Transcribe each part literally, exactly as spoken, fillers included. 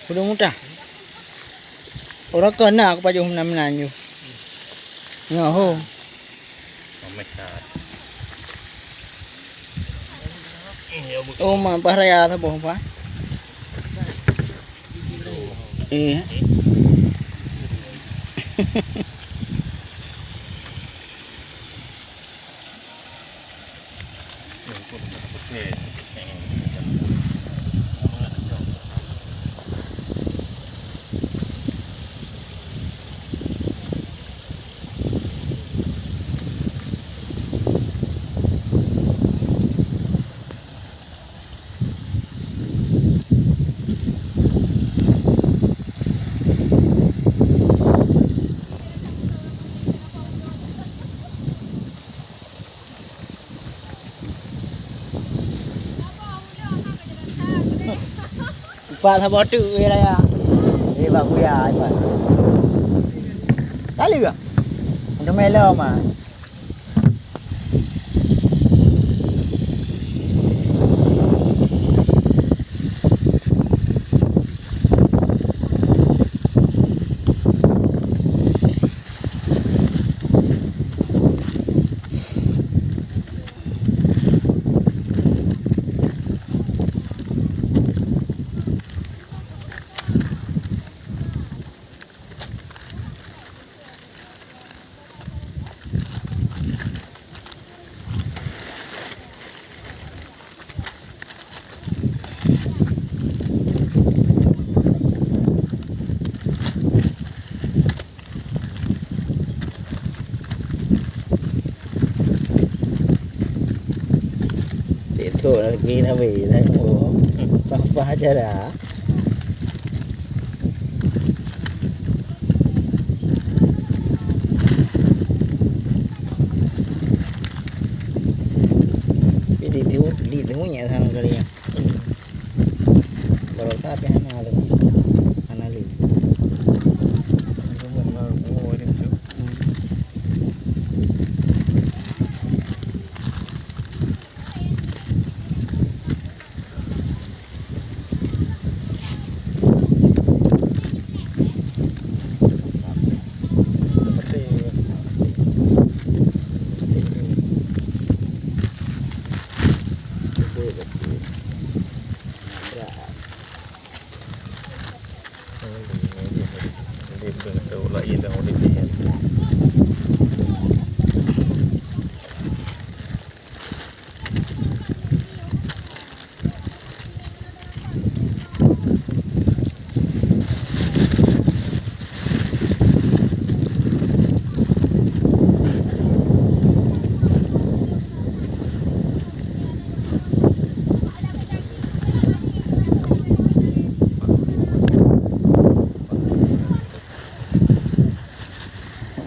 Kudu mudah. Orang kena aku pajoh meunan-meunan ju. Nyoe ho. Ameh cat. Oh, ma, bah raya saboh, bah. Eh. Empat saboh teuk weh raya. Eh, bak kuya, empat. Kali ke? Untuk melo mah. Itu lagi nabi dah. Apa aja dah. Jadi tu, di tu nya sama kali ya. Baru tapi hana tu. Hana li.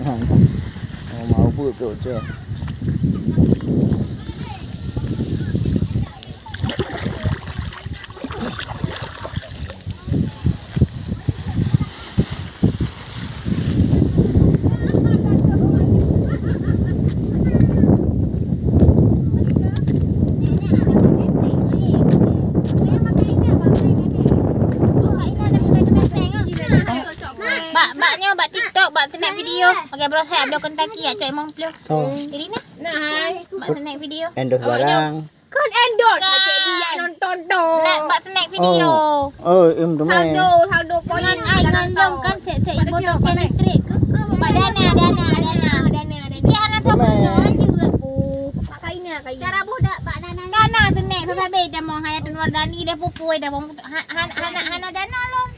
Oh, mau buat tu je. Bak, bak nyoe, bak TikTok, bak snack video. Pakai beurasa, bloe Kentucky, ya, cok imong ploh. Oh. Jadi nah. Nah, hai. Bak snack video. Endorse barang. Kon endorse, kan. Cek dia nonton dong. Nak bak snack video. Oh, oh, em, teman. Saldo, saldo poin. Ngan ai ngon dong kan, sek-sek ibu dok kan listrik ke? Bak Dana, Dana, Dana. Dana, Dana. Dia anak sama dong, anjing aku. Bak Kaina, Kaina. Cara boh dak bak Dana. Dana snack, sasabe dah mau hayat Nur Dani dah pupui dah mau ha-, han-, hana, hana Dana lom.